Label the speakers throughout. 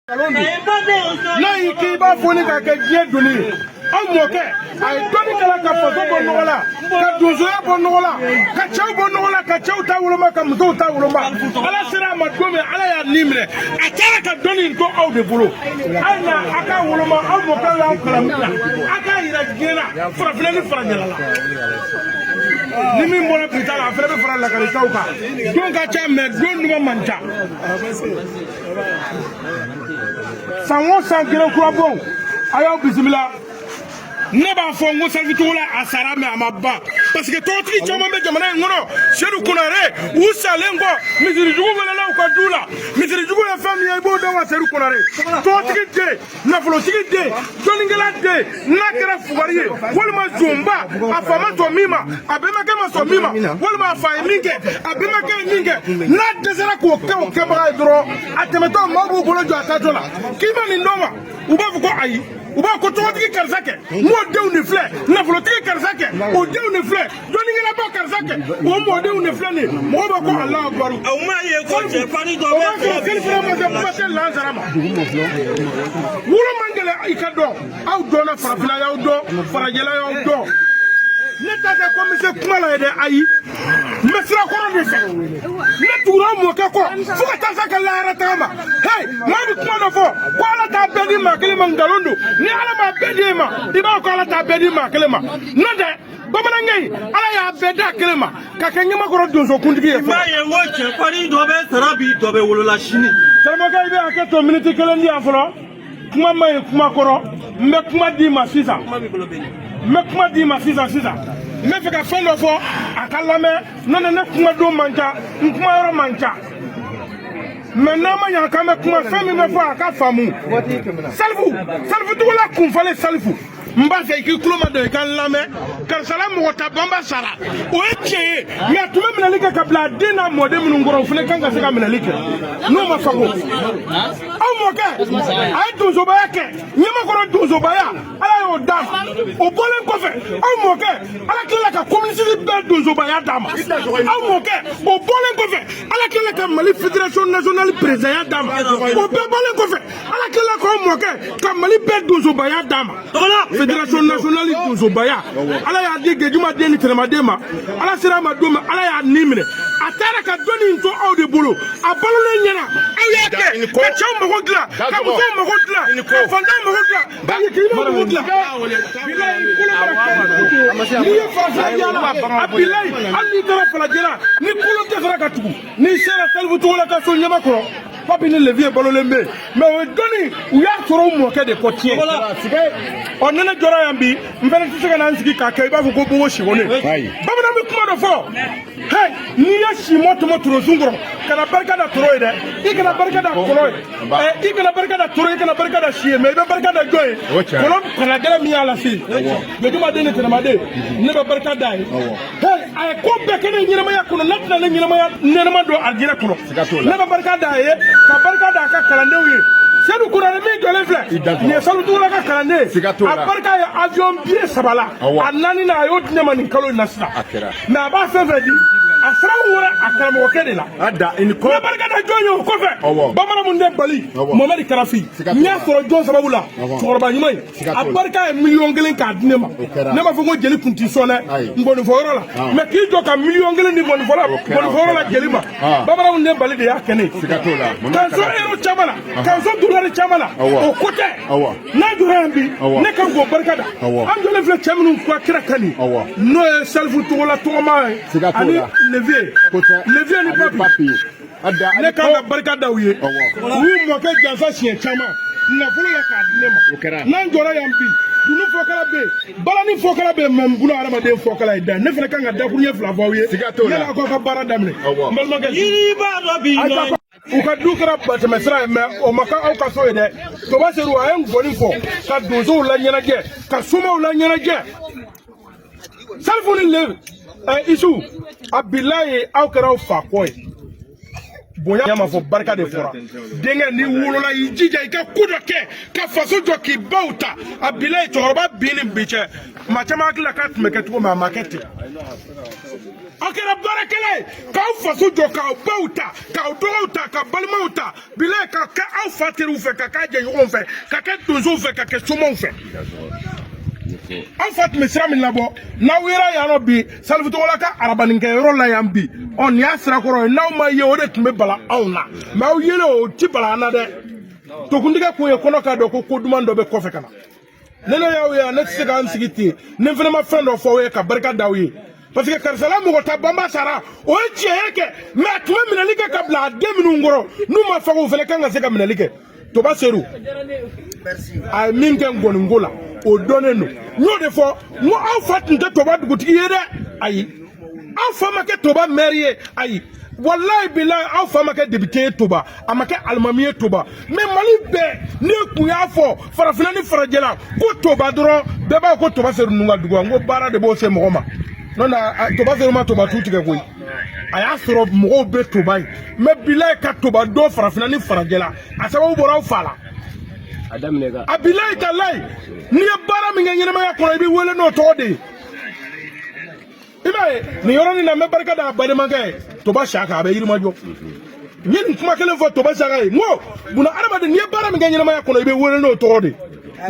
Speaker 1: N'a y'i k'i b'a foni k'a kɛ diɲɛ doni ye. Aw mɔkɛ a ye dɔnni kalan ka faso bɔ nɔgɔ la, ka donsoya bɔ nɔgɔ la, ka cɛw bɔ nɔgɔ la, ka cɛw ta woloma, ka musow ta woloma. Ala sera a ma don min, Ala y'a ni minɛ, a taara ka dɔnni in to aw de bolo. A ye na a k'a woloma. Aw mɔkɛ y'aw kalan min na, a k'a yira diɲɛ na, farafinna ni farajɛla la. Ni min bɔra bi ta la, a fana bɛ fara lakalitaw kan. Don ka ca, mɛ don duman man ca. San o san, gere kura bon, a y'aw bisimila. Ne b'a fɔ n ko Salifu Togola a sara, mɛ a ma ban, parce que tɔgɔtigi caman bɛ jamana in kɔnɔ. Sedu Konare, u salen kɔ, misirijugu welela u ka du la. Misirijugu ye fɛn min ye, i b'o dɔn wa? Sedu Konare, tɔgɔtigi den, nafolotigi den, dɔnnikɛla den, n'a kɛra fugari ye walima zonba, a fa ma sɔn min ma, a bɛnbakɛ ma sɔn min ma, walima a fa ye min kɛ, a bɛnbakɛ ye min kɛ, n'a dɛsɛra k'o kɛ o kɛbaga ye dɔrɔn, a tɛmɛtɔ, maaw b'u bolo jɔ a taatɔ la k'i ma nin dɔn wa? U b'a fɔ ko ayi. U b'a ko tɔgɔtigi karisa kɛ, n k'o denw de filɛ. Nafolotigi karisa kɛ, o denw de filɛ. Dɔnnikɛlaba karisa kɛ, o mɔdenw de filɛ nin ye. Mɔgɔw b'a ko Alahu akubaru.
Speaker 2: O ma ye ko cɛfarin dɔ
Speaker 1: O
Speaker 2: bɛ
Speaker 1: b'a sɔrɔ seli fana ma se, kuma tɛ lansara ma. Wolo man gɛlɛn, i ka dɔn. Aw dɔnna, farafinna y'aw dɔn, farajɛla y'aw dɔn. Ne ta tɛ ko n bɛ se kuma la ye dɛ, ayi, n bɛ sira kɔrɔ de fɛ. Ne tugura aw mɔkɛ kɔ fo ka taa se ka lahara taga ma. Hey, maa bɛ kuma dɔ fɔ ko Ala t'a bɛɛ di maa kelen ma, nkalon don. Ni Ala m'a bɛɛ di e ma, i b'a fɔ ko Ala t'a bɛɛ di maa kelen ma. N'o tɛ, bamanankɛ in, Ala y'a bɛɛ d'a kelen ma ka kɛ ɲɛmakɔrɔ donsokuntigi ye.
Speaker 2: I m'a ye ko cɛfarin dɔ bɛ sara bi, dɔ bɛ wolola sini.
Speaker 1: Karamɔgɔkɛ, i bɛ hakɛ to, miniti kelen di yan fɔlɔ. Kuma ma ɲi kuma kɔrɔ. N bɛ kuma d'i ma sisan, n bɛ kuma d'i ma sisan sisan. N bɛ fɛ ka fɛn dɔ fɔ, a ka lamɛn. N'o tɛ, ne kuma don man ca, n kuma yɔrɔ man ca, mɛ n'a ma ɲa k'an bɛ kuma, fɛn min bɛ fɔ, a ka faamu. Salifu, Salifu Togola kunfalen, Salifu, n b'a fɛ i k'i tulo ma don, i ka n lamɛn. Karisala mɔgɔ ta banba sara, o ye tiɲɛ ye, mɛ a tun bɛ minɛli kɛ ka bila a den n'a mɔden minnu kɔrɔ, o fana kan ka se ka minɛli kɛ n'o ma fago. Aw mɔkɛ a ye donsobaya kɛ, ɲɛmakɔrɔ donsobaya, Ala y'o d'a ma. O bɔlen kɔfɛ, aw mɔkɛ, Ala tilala ka communiste bɛɛ donsobaya d'a ma. Aw mɔkɛ, o bɔlen kɔfɛ, Ala tilala ka Mali fédération nationale présidentya d'a ma. O bɛɛ bɔlen kɔfɛ, Ala tilala k'aw mɔkɛ ka Mali bɛɛ donsobaya d'a ma. Fédération nationale donsobaya, Ala y'a di Gejuma den ni Tɛnɛmaden ma. Ala sera a ma don min, Ala y'a ni minɛ, a taara ka dɔnni in to aw de bolo. A balolen ɲɛna, aw y'a kɛ ka cɛw mago dilan, ka musow mago dilan, ka fantanw mago dilan, ka yatimɛw mago dilan. Bilayi, kolo bara kɛ n'i ye farafinna yaala a, bilayi, hali n'i taara falajɛla, ni kolo dɛsɛra ka tugu, n'i sera Salifu Togola ka so ɲɛma kɔrɔ, Papi ni Leviye balolen bɛ yen. Mɛ o ye dɔnni, u y'a sɔrɔ u mɔkɛ de kɔ tiɲɛ. Ɔ, ne jɔra yan bi, n fɛnɛ tɛ se ka na n sigi k'a kɛ i b'a fɔ ko bobo sigone. Bamanan bɛ kuma dɔ fɔ: hey, n'i ye simɔ tɔmɔ torosun kɔrɔ, kana barika da toro ye dɛ, i kana barika da kɔlɔ ye, i kana barika da toro, i kana barika da si ye, mɛ i bɛ barika da jɔn ye? Kɔlɔ kalagɛlɛ min y'a lase Gejuma den ni Tɛnɛmaden, ne bɛ barika da ye. Hey, a ye ko bɛɛ kɛ ne ɲɛnamaya kɔnɔ, ne tɛna ne ɲɛnamaya ɲɛnama don arijinɛ kɔnɔ. Ne bɛ barika da a ye, ka barika da a ka kalandenw ye. Sedu Konare min jɔlen filɛ nin ye, Salifu Togola ka kalanden, a barika ye avion billet saba la, a naani na, a y'o di ne ma nin kalo in na sisan. Mɛ a b'a fɛn fɛn di, a sira wɔrɔ a karamɔgɔkɛ de la. N bɛ barika da jɔn ye o kɔfɛ? Bamanan mun tɛ bali, Mohamɛdi Karafi, n y'a sɔrɔ jɔn sababu la? Cɛkɔrɔba ɲuman in, a barika ye 1 miliyɔn k'a di ne ma. Ne m'a fɔ ko jeli kun ti sɔn dɛ ngɔnifɔyɔrɔ la, mɛ k'i jɔ ka 1 miliyɔn di ngɔnifɔyɔrɔ la jeli ma, bamanan mun tɛ bali de y'a kɛ ne ye. K'an sɔn euro caman na, k'an sɔn dolari caman na, o ko tɛ. N'a jɔra yan bi, ne kan k'o barika da. An jɔlen filɛ, cɛ minnu ka kira kan nin, n'o ye Salifu Togola tɔgɔma ye ani Leviye, Leviye ni Papi, ne kan ka barika da u ye. U y'u mɔkɛ janfa siɲɛ caman nafolo la k'a di ne ma. N'an jɔra yan bi, dunun fɔkala bɛ yen, balani fɔkala bɛ yen, mɛ n bolo hadamaden fɔkala ye da. Ne fana kan ka dakuruɲɛ fila fɔ aw ye yanni aw k'aw ka baara daminɛ, n balimakɛ.
Speaker 2: Yiriba dɔ b'i nɔ.
Speaker 1: U ka du kɛra batɛmɛsira ye, mɛ o ma kɛ aw ka so ye dɛ. Toba Sedu, a ye ngɔni fɔ ka donsow la ɲɛnajɛ, ka somaw la ɲɛnajɛ. Salifu ni le ɛ Isu, a bilayi, aw kɛra aw fa kɔ ye. Bonya ma fɔ, barika de fɔra. Denkɛ, n'i wolola, i jija i ka ko dɔ kɛ ka faso jɔ, k'i baw ta. A bila ye cɛkɔrɔba bin ni bi cɛ, maa caman hakili la k'a tun bɛ kɛ cogo min, a ma kɛ ten. Aw kɛra baarakɛla ye k'aw faso jɔ, k'aw baw ta, k'aw dɔgɔw ta, ka balimaw ta, bila ka kɛ aw fa teriw fɛ, ka k'a jɛɲɔgɔnw fɛ, ka kɛ donsow fɛ, ka kɛ somaw fɛ. Aw fa tun bɛ sira min labɔ, n'aw yera yan nɔ bi, Salifu Togola ka arabaninkɛyɔrɔ la yan bi, ɔ nin y'a sirakɔrɔ ye. N'aw ma ye, o de tun bɛ bala anw na, mɛ aw yelen, o ti bala an na dɛ. Tokuntigɛ kun ye kɔnɔ k'a dɔn ko ko duman dɔ bɛ kɔfɛ ka na. Ne y'aw ye, ne tɛ se k'an sigi ten ni n fana ma fɛn dɔ fɔ aw ye ka barika da aw ye, parce que karisala mɔgɔ ta banba sara, o ye tiɲɛ ye kɛ, mɛ a tun bɛ minɛli kɛ ka bila a den minnu kɔrɔ, n'u ma faga, u fana kan ka se ka minɛli kɛ. Toba Seru a ye min kɛ ngɔninko la, o dɔnnen don. N y'o de fɔ, n ko aw fa tun tɛ Toba dugutigi ye dɛ, ayi. Aw fa ma kɛ Toba maire ye, ayi. Walayi bilayi, aw fa ma kɛ député ye Toba, a ma kɛ alimami ye Toba. Mais Mali bɛɛ, ne kun y'a fɔ farafinna ni farajɛla ko Toba dɔrɔn, bɛɛ b'a fɔ ko Toba Seru ninnu ka dugu. N ko baara de b'o se mɔgɔ ma. N'o tɛ, Toba Seru ma Toba tu tigɛ koyi. A y'a sɔrɔ mɔgɔw bɛ Toba ye, mais bilayi, ka Toba dɔn farafinna ni farajɛla, a sababu bɔra aw fa la.
Speaker 3: A daminɛ ka
Speaker 1: A bilayi talayi, n'i ye baara min kɛ ɲɛnamaya kɔnɔ, i bɛ wele n'o tɔgɔ de ye. I b'a ye nin yɔrɔnin na, n bɛ barika da a balimakɛ ye Toba Saka, a bɛ Yirimajɔ. N ye nin kuma kelen fɔ Toba Saka ye, n ko buna adamaden, n'i ye baara min kɛ ɲɛnamaya kɔnɔ, i bɛ wele n'o tɔgɔ de ye.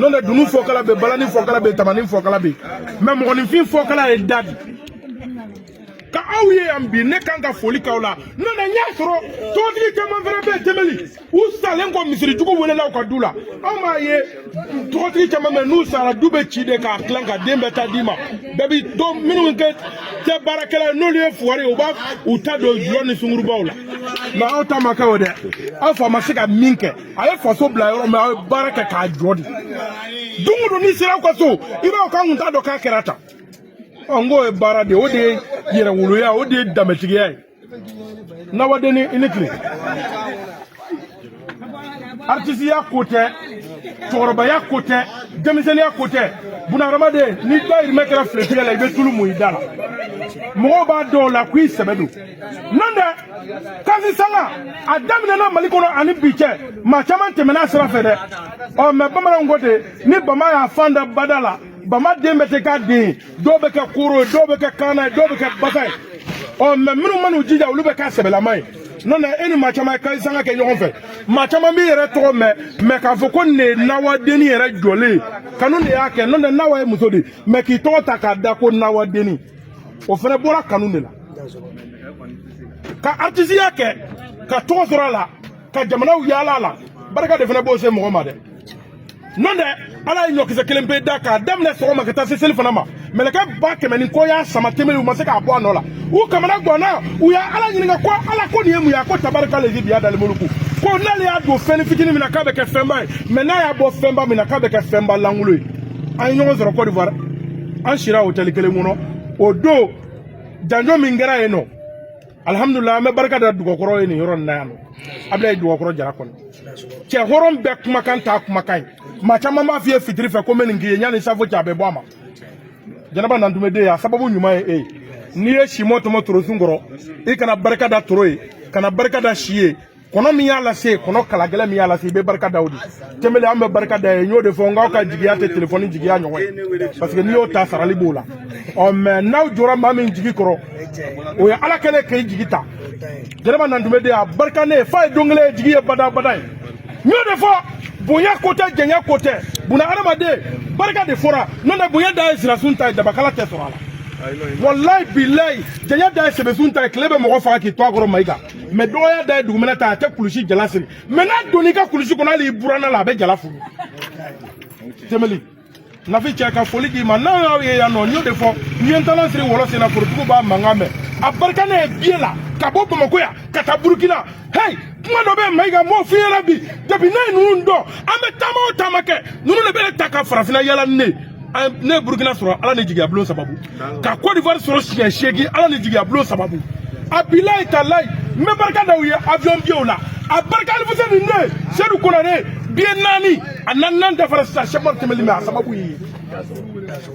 Speaker 1: N'o tɛ, dunun fɔkala bɛ, balani fɔkala bɛ, tamani fɔkala bɛ, mɛ mɔgɔninfin fɔkala ye da di. Ka aw ye yan bi, ne kan ka foli k'aw la. N'o tɛ, n y'a sɔrɔ tɔgɔtigi caman fana bɛ yen, tɛmɛli u salen kɔ, misiri jugu welela u ka du la. Anw b'a ye tɔgɔtigi caman bɛ yen, n'u sara, du bɛ ci de k'a tilan ka den bɛɛ ta d'i ma. Bɛɛ bi dɔn minnu kɛ tɛ baarakɛla ye, n'olu ye fugari ye, u b'a u ta don dulɔ ni sunkurubaw la. Mɛ aw ta ma kɛ o dɛ. Aw fa ma se ka min kɛ, a ye faso bila yɔrɔ min, aw ye baara kɛ k'a jɔ de. Don o don n'i sera aw ka so, i b'a fɔ k'an kun t'a dɔn k'a kɛra tan. Ɔ, n k'o ye baara de ye, o de ye yɛrɛwoloya, o de ye danbetigiya ye. Nawadenni, i ni tile. Artisiya ko tɛ, cɛkɔrɔbaya ko tɛ, denmisɛnninya ko tɛ. Bunahadamaden, ni dayirimɛ kɛra filetigɛ la, i bɛ tulu mun i da la, mɔgɔw b'a dɔn o la k'i sɛbɛ don. N'o tɛ, kasi sanga a daminɛna Mali kɔnɔ ani bi cɛ, maa caman tɛmɛna a sira fɛ dɛ. Ɔ, mɛ bamananw ko ten, ni bama y'a fan da bada la, bama den bɛ tɛ k'a den ye. Dɔw bɛ kɛ koro ye, dɔw bɛ kɛ kaana ye, dɔw bɛ kɛ basa ye. Ɔ, mɛ minnu man'u jija, olu bɛ k'a sɛbɛlama ye. N'o tɛ, e ni maa caman ye kasi sanga kɛ ɲɔgɔn fɛ, maa caman b'i yɛrɛ tɔgɔ mɛn, mɛ k'a fɔ ko nin ye nawadenni yɛrɛ jɔlen ye, kanu de y'a kɛ. N'o tɛ, nawa ye muso de ye, mɛ k'i tɔgɔ ta k'a da ko nawadenni, o fana bɔra kanu de la. Ka artisiya kɛ ka tɔgɔ sɔrɔ a la, ka jamanaw yaala a la, barika de fana b'o se mɔgɔ ma dɛ. N'o tɛ, Ala ye ɲɔkisɛ kelen pe da k'a daminɛ sɔgɔma ka taa se seli fana ma, mɛlɛkɛ 100,000 ni kɔ y'a sama tɛmɛli, u ma se k'a bɔ a nɔ la. U kamana ganna, u y'a Ala ɲininka ko Ala, ko nin ye mun ye? A ko tabarika lezi biya dali muluku, ko n'ale y'a don fɛnni fitinin min na, k'a bɛ kɛ fɛnba ye, mɛ n'a y'a bɔ fɛnba min na, k'a bɛ kɛ fɛnba lankolon ye. An ye ɲɔgɔn sɔrɔ Côte d'Ivoire, an sira hôtel kelen kɔnɔ. O don, janjo min kɛra yen nɔ, alihamudulila, an bɛ barika da dugakɔrɔ ye nin yɔrɔ nin na yan nɔ. Abilayi Dugakɔrɔ Jara kɔni, cɛ hɔrɔn bɛɛ kumakan t'a kumakan ye. Maa caman b'a f'i ye fitiri fɛ ko n bɛ nin k'i ye, yanni safo cɛ a bɛ bɔ a ma. Jɛnɛba Nantumeden ye, a sababu ɲuman ye e ye. N'i ye simɔ tɔmɔ torosun kɔrɔ, i kana barika da toro ye, kana barika da si ye. Kɔnɔ min y'a lase, kɔnɔ kalagɛlɛn min y'a lase, i bɛ barika da o de. Tɛmɛli, an bɛ barika da ye. N y'o de fɔ, n k'aw ka jigiya tɛ telefɔni jigiya ɲɔgɔn ye, parce que n'i y'o ta, sarali b'o la. Ɔ, mɛ n'aw jɔra maa min jigi kɔrɔ, o ye Ala kɛlen k'e jigi ta. Jɛnɛba Nantumeden, a barika ne ye f'a ye don kelen ye, jigi ye bada bada ye. N y'o de fɔ, bonya ko tɛ, jɛnya ko tɛ, buna adamaden, barika de fɔra. N'o tɛ, bonya da ye sirasun ta ye, dabakala tɛ sɔrɔ a la. Walayi bilayi, jɛnya da ye sɛbɛsun ta ye, tile bɛ mɔgɔ faga k'i to a kɔrɔ Mayiga. Mɛ dɔgɔya da ye dugumɛnɛ ta, a tɛ kulusi jala siri, mɛ n'a donn'i ka kulusi kɔnɔ, hali i buranna la, a bɛ jala furu. Tɛmɛli Nafi cɛ, ka foli d'i ma. N'aw y'aw ye yan nɔ, n y'o de fɔ, n ye n talan siri wɔlɔ sen na, forotigiw b'a mankan mɛn. A barika ne ye biye la ka bɔ Bamakɔ yan ka taa Burukina. Hey, kuma dɔ bɛ yen Mayiga, n b'o f'i ɲɛna bi. Depuis ne ye ninnu dɔn, an bɛ taama o taama kɛ, ninnu de bɛ ne ta ka farafinna yala ni ne ye. Ne ye Burukina sɔrɔ Ala ni jigiya bulon sababu, ka Côte d'Ivoire sɔrɔ siɲɛ 8 Ala ni jigiya bulon sababu. A bilayi talayi, n bɛ barika da u ye avion biyew la. A barika Alifuseni, ne Sedu Konare, biye 4, a naaninan dafara sisan. Sɛkɔri tɛmɛli mɛ, a sababu ye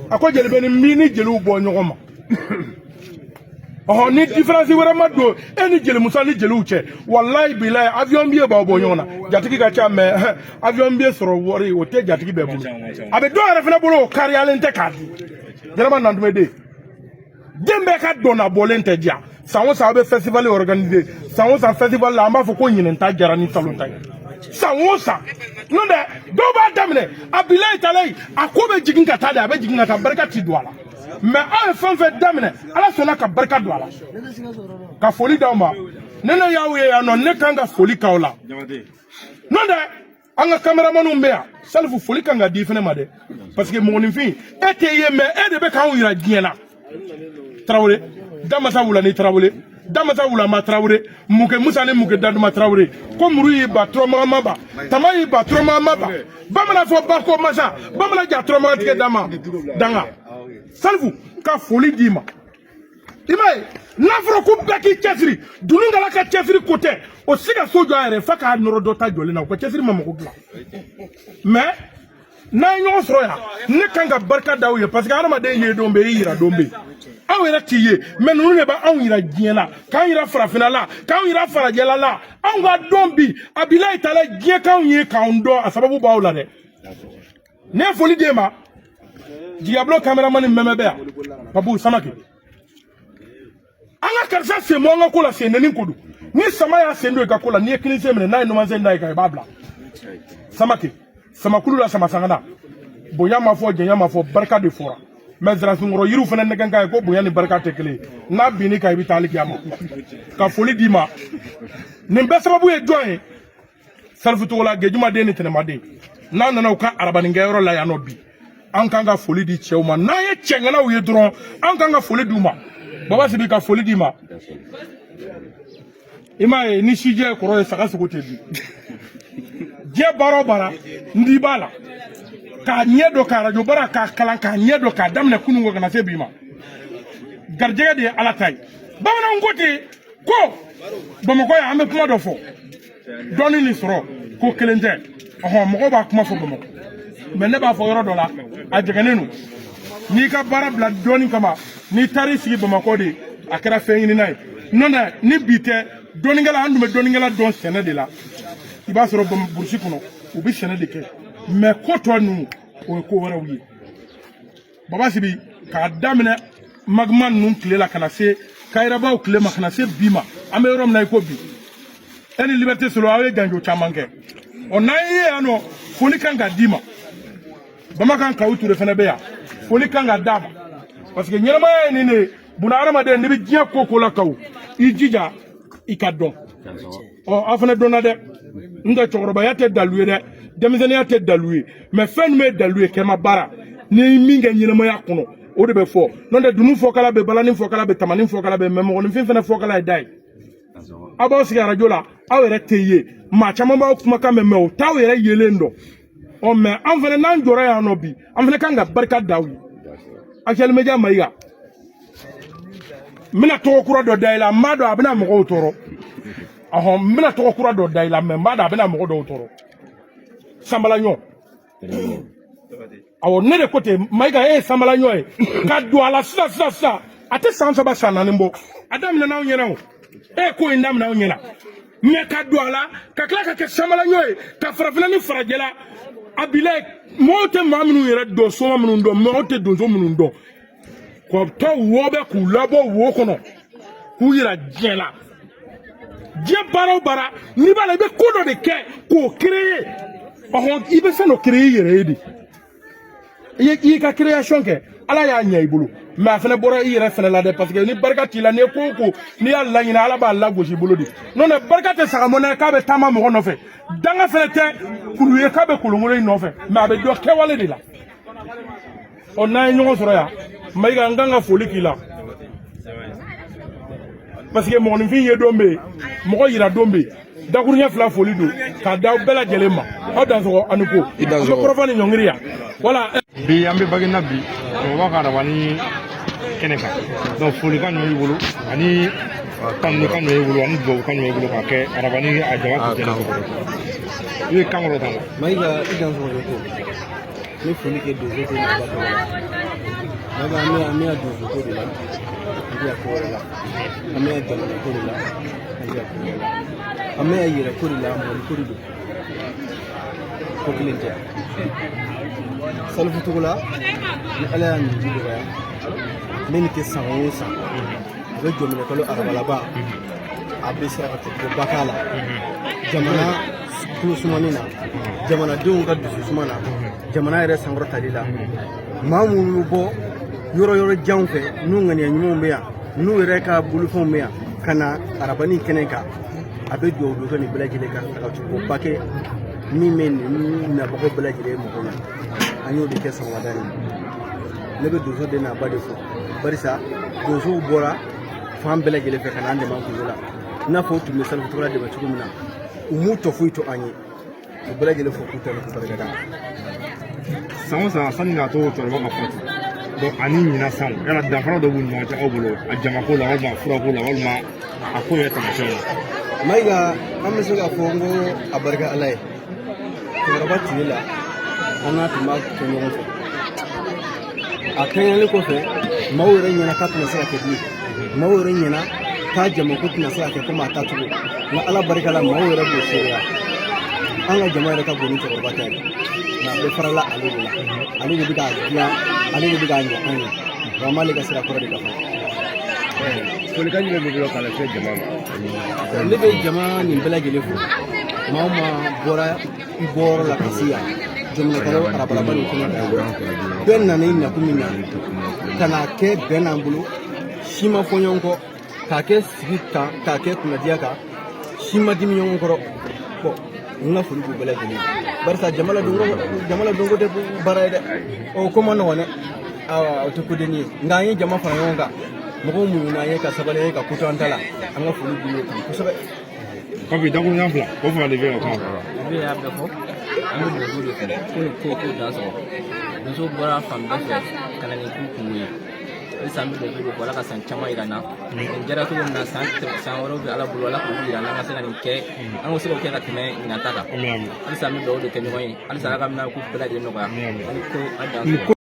Speaker 1: a ko jeli bɛ ni min ni jeliw bɔ ɲɔgɔn ma. Ɔhɔn, ni différence wɛrɛ ma don e ni jelimusa ni jeliw cɛ, walayi bilayi, avion billet b'aw bɔ ɲɔgɔn na. Jatigi ka ca, mais avion billet sɔrɔ wari o tɛ jatigi bɛɛ bolo. A bɛ dɔw yɛrɛ fana bolo, o kariyalen tɛ k'a di. Jɛnɛba Nantumɛ den den bɛɛ ka dɔnna bɔlen tɛ diya. San o san aw bɛ festival organiser, san o san festival la, an b'a fɔ ko ɲinɛn ta jara ni salon ta ye. San o san, n'o tɛ, dɔw b'a daminɛ a bilayi talayi, a ko bɛ jigin ka taa de, a bɛ jigin ka taa, barika ti don a la. Mais aw ye fɛn fɛn daminɛ, Ala sɔnna ka barika don a la. Ka foli d'aw ma. Ne y'aw ye yan nɔ, ne kan ka foli k'aw la. N'o tɛ, an ka caméramanw bɛ yan. Salifu, foli kan ka di fɛnɛ ma dɛ, parce que mɔgɔninfin e tɛ ye, mais e de bɛ k'anw yira diɲɛ na. Tarawele Damasa, Wulani Tarawele, Damasa Wulama Tarawele, Muke Musa ni Muke Daduma Tarawele, ko muru y'i ba turamaga ba, tama y'i ba turamaga ba, bamanan fɔ ba ko masa bamanan ja turamaga tigɛ dama danga. Salifu, ka foli d'i ma. I m'a ye, n'a fɔra ko bɛɛ k'i cɛsiri, dunukala ka cɛsiri ko tɛ, o tɛ se ka so jɔ a yɛrɛ f'a k'a nɔrɔ dɔ ta jɔlen na. O ka cɛsiri ma mako dilan. Mais n'an ye ɲɔgɔn sɔrɔ yan, ne kan ka barika da aw ye, parce que hadamaden ye don bɛ i yira don bɛ aw yɛrɛ t'i ye, mais ninnu de b'anw yira diɲɛ na, k'an yira farafinna la, k'anw yira farajɛla la. Anw ka dɔn bi, a bilayi taala, diɲɛ k'anw ye k'anw dɔn, a sababu b'aw la dɛ. Ne ye foli d'e ma. Jigiyabulon caméraman mɛmɛ bɛ yan, Papu Samake. An ka karisa sen bɔ an ka ko la, sen nɛni ko don. Ni sama y'a sen don i ka ko la, n'i ye kininsen minɛ, n'a ye numansen da i kan, i b'a bila. Samake samakulu la, sama sangana, bonya ma fɔ, janya ma fɔ, barika de fɔra. Mais zirasunkɔrɔ yiriw fana nɛgɛn ka ye ko bonya ni barika tɛ kelen ye. N'a binn'i kan, i bɛ taa alikiyama. Ka foli d'i ma. Nin bɛɛ sababu ye jɔn ye? Salifu Togola, Gejumaden ni Tɛnɛmaden. N'a nana u ka arabaninkɛyɔrɔ la yan nɔ bi, an kan ka foli di cɛw ma. N'an ye cɛŋanaw ye dɔrɔn, an kan ka foli d'u ma. Baba Sibi, ka foli d'i ma. I m'a ye, ni sijɛ ye kɔrɔ ye, saga sogo tɛ dun. Diɲɛ baara o baara, n'i b'a la k'a ɲɛ dɔn, ka arajo baara k'a kalan k'a ɲɛ dɔn, k'a daminɛ kunun ko ka na se bi ma, garijɛgɛ de ye Ala ta ye. Bamananw ko ten ko Bamakɔ yan, an bɛ kuma dɔ fɔ, dɔɔni ni sɔrɔ ko kelen tɛ. Ɔhɔn, mɔgɔw b'a kuma fɔ Bamakɔ, mais ne b'a fɔ yɔrɔ dɔ la, a jɛgɛnnen don. N'i ka baara bila dɔɔni kama, n'i taar'i sigi Bamakɔ de, a kɛra fɛn ɲinina ye. N'o tɛ, ni bi tɛ, dɔnnikɛla, an tun bɛ dɔnnikɛla dɔn sɛnɛ de la. I b'a sɔrɔ burusi kɔnɔ, u bɛ sɛnɛ de kɛ, mais ko tɔ ninnu, o ye ko wɛrɛw ye. Baba Sibi, k'a daminɛ magma ninnu tile la ka na se kayirabaw tile ma, ka na se bi ma, an bɛ yɔrɔ min na i ko bi, e ni Liberté Solo, aw ye janjo caman kɛ. Ɔ, n'an ye yan nɔ, foli kan ka d'i ma. Bamakan Kawu Ture fana bɛ yan, foli kan ka d'a ma, parce que ɲɛnamaya ye nin de ye. Buna hadamaden, n'i bɛ diɲɛ ko ko la, Kawu, i jija i ka dɔn. Ɔ, aw fana dɔnna dɛ. N tɛ, cɛkɔrɔbaya tɛ dalu ye dɛ, denmisɛnninya tɛ dalu ye, mais fɛn min bɛ dalu ye, kɛma baara n'i ye min kɛ ɲɛnamaya kɔnɔ, o de bɛ fɔ. N'o tɛ, dunun fɔkala bɛ, balani fɔkala bɛ, tamani fɔkala bɛ, mais mɔgɔninfin fana fɔkala ye da ye. Aw b'aw sigi arajo la, aw yɛrɛ tɛ ye, maa caman b'aw kumakan mɛn, mais o t'aw yɛrɛ yelen dɔn. Ɔ, mais an fana, n'an jɔra yan nɔ bi, an fana kan ka barika da aw ye. Actuel Media Mayiga, n bɛna tɔgɔ kura dɔ da i la, n b'a dɔn a bɛna mɔgɔw tɔɔrɔ. Ɔhɔn, n bɛna tɔgɔ kura dɔ da i la, mais n b'a dɔn a bɛna mɔgɔ dɔw tɔɔrɔ. Sanbalaɲɔ, awɔ, ne de ko ten. Mayiga, e ye sanbalaɲɔ ye ka don a la sisan sisan sisan, a tɛ san 3 san 4 bɔ. A daminɛ n'anw ɲɛna o, e ye ko in daminɛ anw ɲɛna, mais ka don a la ka tila ka kɛ sanbalaɲɔ ye ka farafinna ni farajɛla a bila, mɔgɔw tɛ maa minnu yɛrɛ dɔn, soma minnu dɔn, mɔgɔw tɛ donso minnu dɔn, k'u taa wo bɛ k'u labɔ wo kɔnɔ k'u yira diɲɛ la. Diɲɛ baara o baara, n'i b'a la, i bɛ ko dɔ de kɛ k'o créer. Ɔhɔn, i bɛ fɛn dɔ créer i yɛrɛ ye de. I y'i ka création kɛ, Ala y'a ɲɛ i bolo, mais a fana bɔra i yɛrɛ fana la dɛ, parce que ni barika t'i la, n'i ye ko o ko, n'i y'a laɲini, Ala b'a lagosi i bolo de. N'o tɛ, barika tɛ sagamɔnɛ k'a bɛ taama mɔgɔ nɔfɛ, danga fana tɛ kulu ye k'a bɛ kolonkolon in nɔfɛ, mais a bɛ dɔn kɛwale de la. Ɔ, n'an ye ɲɔgɔn sɔrɔ yan, Mayiga, n kan ka foli k'i la, parce que mɔgɔninfin ye don bɛ yen, mɔgɔ yira don bɛ yen. Dakuruɲɛ fila foli don k'a da bɛɛ lajɛlen ma. Aw dansɔgɔ ani ko
Speaker 4: I dansɔgɔ.
Speaker 1: An bɛ kɔrɔfɔ ni ɲɔngiri yan, wala.
Speaker 4: Bi an bɛ Baginda bi, cɛkɔrɔba ka arabani kɛnɛ kan. Donc folikan jumɛn b'i bolo, ani tanukan jumɛn b'i bolo, ani dubabukan jumɛn b'i bolo k'a kɛ arabani a jama kuncɛlen kɔfɛ? I bɛ kan kɔrɔ tan wa?
Speaker 3: Mayiga, i dansɔgɔ ko. N bɛ foli kɛ donso ko ni Ala tɔgɔ la. An bɛ yan donso ko de la, an bɛ yan ko wɛrɛ la, an bɛ yan jamana ko de la, an bɛ yan ko wɛrɛ la, an bɛ yan yɛrɛ ko de la, Mali ko de don, ko kelen tɛ. Salifu Togola ni Ala y'a ɲinji dɔgɔya, n bɛ nin kɛ san o san, a bɛ jɔminɛ kalo arabalaba, a bɛ saraka ba k'a la, jamana tulo sumani na, jamanadenw ka dusu suma na, jamana yɛrɛ sankɔrɔtali la. Maa minnu bɛ bɔ yɔrɔ yɔrɔ janw fɛ, n'u ŋaniya ɲumanw bɛ yan, n'u yɛrɛ ka bolofɛnw bɛ yan, ka na arabani kɛnɛ kan, a bɛ dugawu don kɛ nin bɛɛ lajɛlen kan, ka ba kɛ min bɛ nin nabagaw bɛɛ lajɛlen mɔgɔw la. An y'o de kɛ sɔgɔmada in na. Ne bɛ donso den n'a ba de fo, barisa donsow bɔra fan bɛɛ lajɛlen fɛ ka n'an dɛmɛ an kungo la, i n'a fɔ u tun bɛ Salifu Togola dɛmɛ cogo min na, u m'u tɔ foyi to an ye. U bɛɛ lajɛlen fo k'u tanu k'u barikada.
Speaker 4: San o san sanni k'a to cɛkɔrɔba ka fatu, donc ani ɲinan san, yala danfara dɔ b'u ni ɲɔgɔn cɛ aw bolo, a jamako la walima a furako la walima a ko yɛrɛ taamasiyɛnw la?
Speaker 3: Mayiga, an bɛ se k'a fɔ n ko a barika Ala ye. Cɛkɔrɔba tile la, an n'a tun b'a kɛ ɲɔgɔn fɛ. A kɛɲɛlen kɔfɛ, maaw yɛrɛ ɲɛna k'a tɛna se ka kɛ bilen, maaw yɛrɛ ɲɛna k'a jamako tɛna se ka kɛ komi a tacogo, nka Ala barika la, maaw yɛrɛ b'o seereya. An ka jama yɛrɛ ka bon ni cɛkɔrɔba ta ye, nka a bɛɛ farala ale de la, ale de bɛ k'a dilan, ale de bɛ k'a ɲɛ an ye, wa an b'ale ka sira kɔrɔ de ka fɔ.
Speaker 5: Folikan jumɛn b'i bolo k'a lase jama ma?
Speaker 3: Ne bɛ jama nin bɛɛ lajɛlen fo. Maa o maa bɔra i bɔyɔrɔ la ka se yan jɔminɛkalo arabalaba nin kɛnɛ kan, bɛɛ nana i nakun min na ka n'a kɛ bɛn n'an bolo, si ma fɔ ɲɔgɔn kɔ, k'a kɛ sigi kan, k'a kɛ kunnadiya kan, si ma dimi ɲɔgɔn kɔrɔ. Bɔn, n ka foli b'u bɛɛ lajɛlen ye, barisa jama ladonko tɛ baara ye dɛ, o ko ma nɔgɔn dɛ, awɔ, o tɛ kodenni ye, nka an ye jama fara ɲɔgɔn kan, mɔgɔw muɲuna an ye ka sabali an ye ka ko to an ta la. An ka foli b'u ye kosɛbɛ.
Speaker 4: Papi, dakuruɲa fila o fana de bɛ ka kuma.
Speaker 6: Ne y'a bɛɛ fɔ, an bɛ donso de fɛ ko nin ko k'o dan sɔrɔ. Donso bɔra fan bɛɛ fɛ ka na nin k'u kungo ye. Halisa an bɛ donso de fɔ, Ala ka san caman yira n na. Nin diyara cogo min na, san san wɛrɛw bɛ Ala bolo, Ala k'olu yira n na, an ka se ka nin kɛ, an ka se k'o kɛ ka tɛmɛ ɲinan ta kan. Halisa an bɛ dugawu de kɛ ɲɔgɔn ye, halisa Ala ka minɛ k'u bɛɛ lajɛlen nɔgɔya. Ani ko a dan sɔrɔ.